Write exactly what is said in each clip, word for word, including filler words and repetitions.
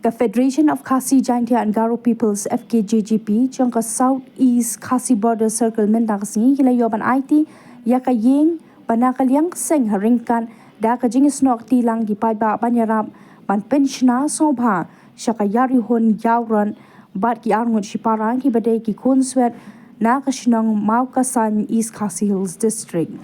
Ka Federation of Khasi Jaintia and Garo Peoples, F K J G P, jong ka South East Khasi Border Circle mynta ka sngi ki la ïoh ban aiti ïa ka ïing ba na ka liang ka seng ha ryngkat da ka jingsnoh kti lang ki paidbah ban ïarap ban pynshna sngewbha sha ka Yarihun Yaurot bad ki arngut shipara kiba dei ki khunswet na ka shnong Mawkasan, East Khasi Hills District.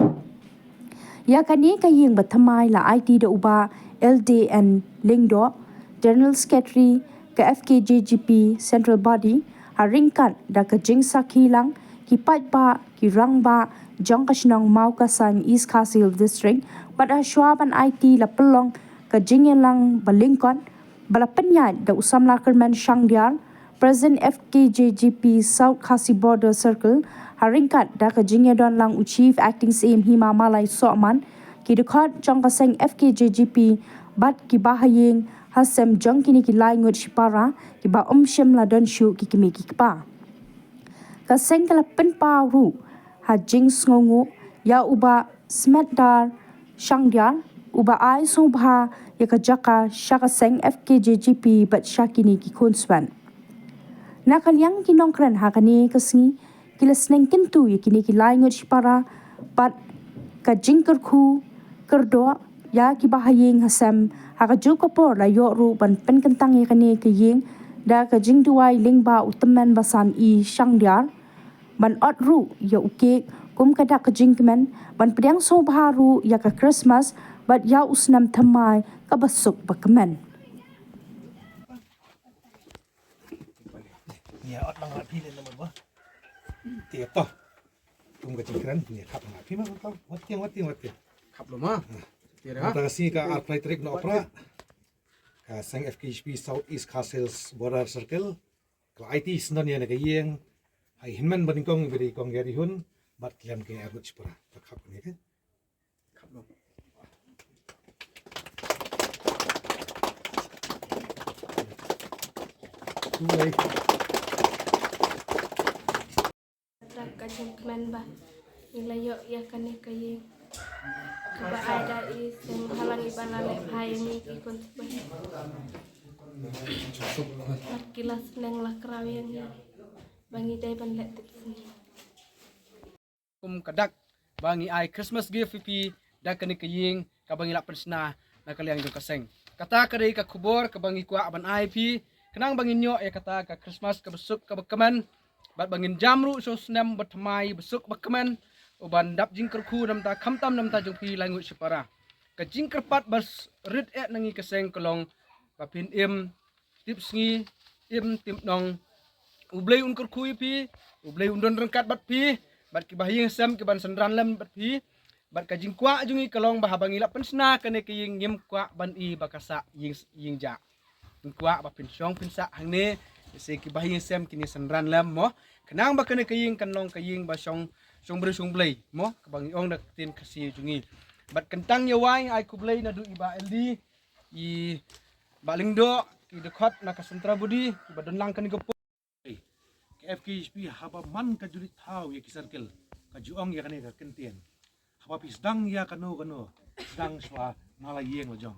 Ïa kane ka ïing ba thymmai la aiti da u Bah L D N Lyngdoh, General Secretary ka F K J G P Central Body, ha ryngkat da ka jingsakhi lang ki paidbah, ki rangbah jong ka shnong Mawkasan, East Khasi Hills District, bad ha shuwa ban aiti la pynlong ka jingïalang ba lyngkot ba la pynïaid da u samla kyrmen Shangdiar, President F K J G P South Khasi Border Circle, ha ryngkat da ka jingïadon lang u Chief Acting Syiem Hima Malai Sohman, ki dkhot jong ka seng F K J G P bad ki bahaïing hasem jong kine ki lai ngut shipara kiba ym shym la don shuh ki kmie ki kpa. Ka seng ka la pynpaw ruh ha jingsngewnguh ïa u Bah Smetdar Shangdiar, uba ai sngewbha ïa ka jaka sha ka seng F K J G P bad sha kine ki khunswet. Na ka liang ki nongkren ha kane ka sngi ki la sneng kyntu ïa kine ki lai ngut shipara bad ka jingkyrkhu kyrdoh ïa ki bahaïing hasem. Ha kajuh ka por la ïoh ruh ban pynkyntang ïa kane ka ïing da ka jingduwai lyngba u tymmen basan i Shangdiar, ban ot ruh ïa u kek kum ka dak ka jingkmen, ban pdiang sngewbha ruh ïa ka Christmas bad ïa u snem thymmai kaba suk ba kmen. Ïa ot lang la phi le namar ba te to kum ka jingkren. Ïa khap la phi ma, wat tieng, wat tieng, wat tieng. Khap lo ma. Te ha ta ka sngi ka arphew lai tarik Nohprah, ka seng F K J G P South East Khasi Hills Border Circle ka la aiti syndon ïa kane ka ïing ha i hynmen ba nyngkong, ba dei kong Yarihun bad khlem ki arngut shipara. Ta khap kane ka. Khap lo. Uwei. Ka jingkmen ba ngi la ïoh ïa kane ka ïing kaba ai da i seng bhalang iba la leh bha ïa ngi ki khun sngewbha. Bad ki la sneng la kraw ïa ngi ba ngi dei ban leh tip sngi. Kum ka dak ba ngi ai Christmas gift ïa phi da kane ka ïing kaba ngi la pynshna na ka liang jong ka seng. Kata ka dei ka khubor kaba ngi kwah ban ai phi khnang ba ngin ïoh ïa kata ka Christmas kaba suk kaba kmen. Bad ba ngin jam ruh sha u snem ba thymmai ba suk ba kmen, uban dap jingkyrkhu na bynta, khamtam na bynta jong phi lai ngut shipara. Ka jingkyrpad ba s-, rit eh na ngi ka seng ka long ba phin im tip sngi, im tip nong. U Blei un kyrkhu ïa phi, U Blei un don ryngkat bad phi, bad ki bahaïing hasem kiban synran lem bad phi. Bad ka jingkwah jong ngi ka long ba haba ngi la pynshna kane ka ïing ngim kwah ban i ba ka sah ïing, ïing jah. Ngi kwah ba phin shong phin sah hangne, ïa se ki bahaïing hasem kin ïa synran lem mo. Khnang ba kane ka ïing kan long ka ïing ba shong, shong briew shong Blei mo, kaba ngi ong da ka ktien Khasi jong ngi. Bad kyntang ïa wai ai khublei naduh i Bah L D, i Bah Lyngdoh, ki dkhot na ka Central Body kiba don lang kane ka por. Ka F K J P haba man ka ju leit thaw ïa ki circle ka ju ong ïa kane ka kyntien. Haba phi sdang ïa kano kano, sdang shuwa na la ïing la jong.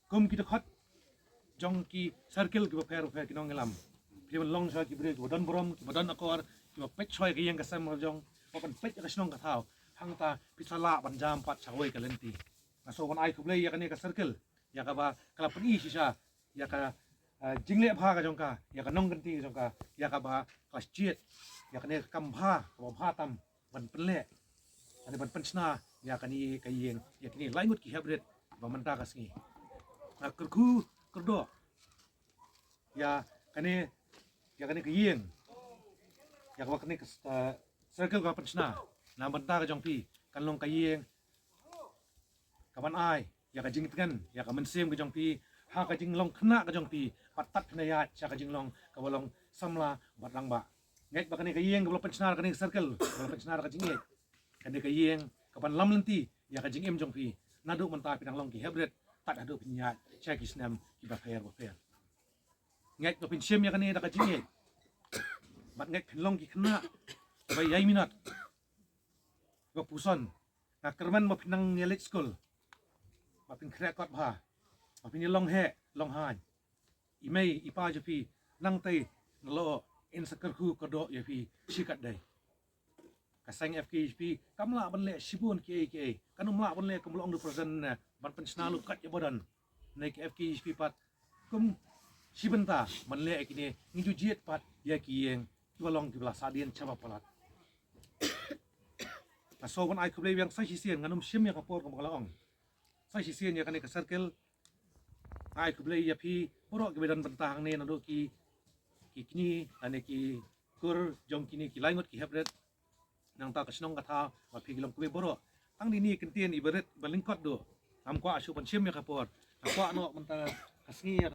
Kum ki dkhot jong ki circle kiba pher pher ki nongïalam, phi ban long shuwa ki briew kiba don burom, kiba don akor, kiba peit shuwa ïa ka ïing ka sem la jong, ba ban peit ïa ka shnong ka thaw. Hangta phi sa lah ban jam pat sha kawei ka lynti. Nga sngewbha ban ai khublei ïa kane ka circle ïa kaba ka la pyni shisha ïa ka, eh, jingleh bha ka jong ka, ïa ka nongkynti ka jong ka, ïa kaba ka la jied ïa kane ka kam bha kaba bha tam ban pynleh, kane ban pynshna ïa kane ka ïing ïa kine lai ngut ki heprit ba mynta ka sngi. Nga kyrkhu kyrdoh ïa kane, ïa kane ka ïing, ïa kaba kane ka, eh, circle ka pynshna na bynta ka jong phi kan long ka ïing kaban ai ïa ka jingtngen ïa ka mynsiem ka jong phi ha ka jinglong khynnah ka jong phi, bad tad phin ïaid sha ka jinglong kaba long samla bad rangbah. Ngeit ba kane ka ïing kaba la pynshna da kane ka circle, kaba la pynshna da ka jingïeit, kane ka ïing kaban lam lynti ïa ka jingim jong phi naduh mynta phi dang long ki heprit tad haduh phin ïaid sha ki snem kiba pher ba pher. Ngeit ba phin shim ïa kane da ka jingïeit, bad ngeit phin long ki khynnah kiba ïai minot, kiba puson. Nga kyrmen ba phin nang ïa leit skul, ba phin khreh kot bha, Ba phin ïa long heh long haiñ. I mei i pa jong phi nangtei na lyoh in sa kyrkhu kyrdoh ïa phi shi katdei. Ka seng F K J P kam lah ban leh shibun kiei kiei. Kan ym lah ban leh kum long du president ne ban pynshna lut kat ïa ba don. Ne ka F K J P pat kum shi bynta ban leh ïa kine, ngi ju jied pat ïa ki ïing kiba long kiba la sah dien shaba palat. Nga sngew ban ai khublei biang sa shisien, ngan ym shim ïa ka por kumba ka la ong. Sa shisien ïa kane ka circle. Ai khublei ïa phi baroh kiba don bynta hangne, naduh ki ki kñi lane ki kur jong kine ki lai ngut ki heprit. Nangta ka shnong ka thaw ba phi ki long kmie baroh. Tang dei kine ki kyntien iba rit iba lyngkot duh. Ngam kwah shuh ban shim ïa ka por. Nga kwah noh mynta ka sngi ïa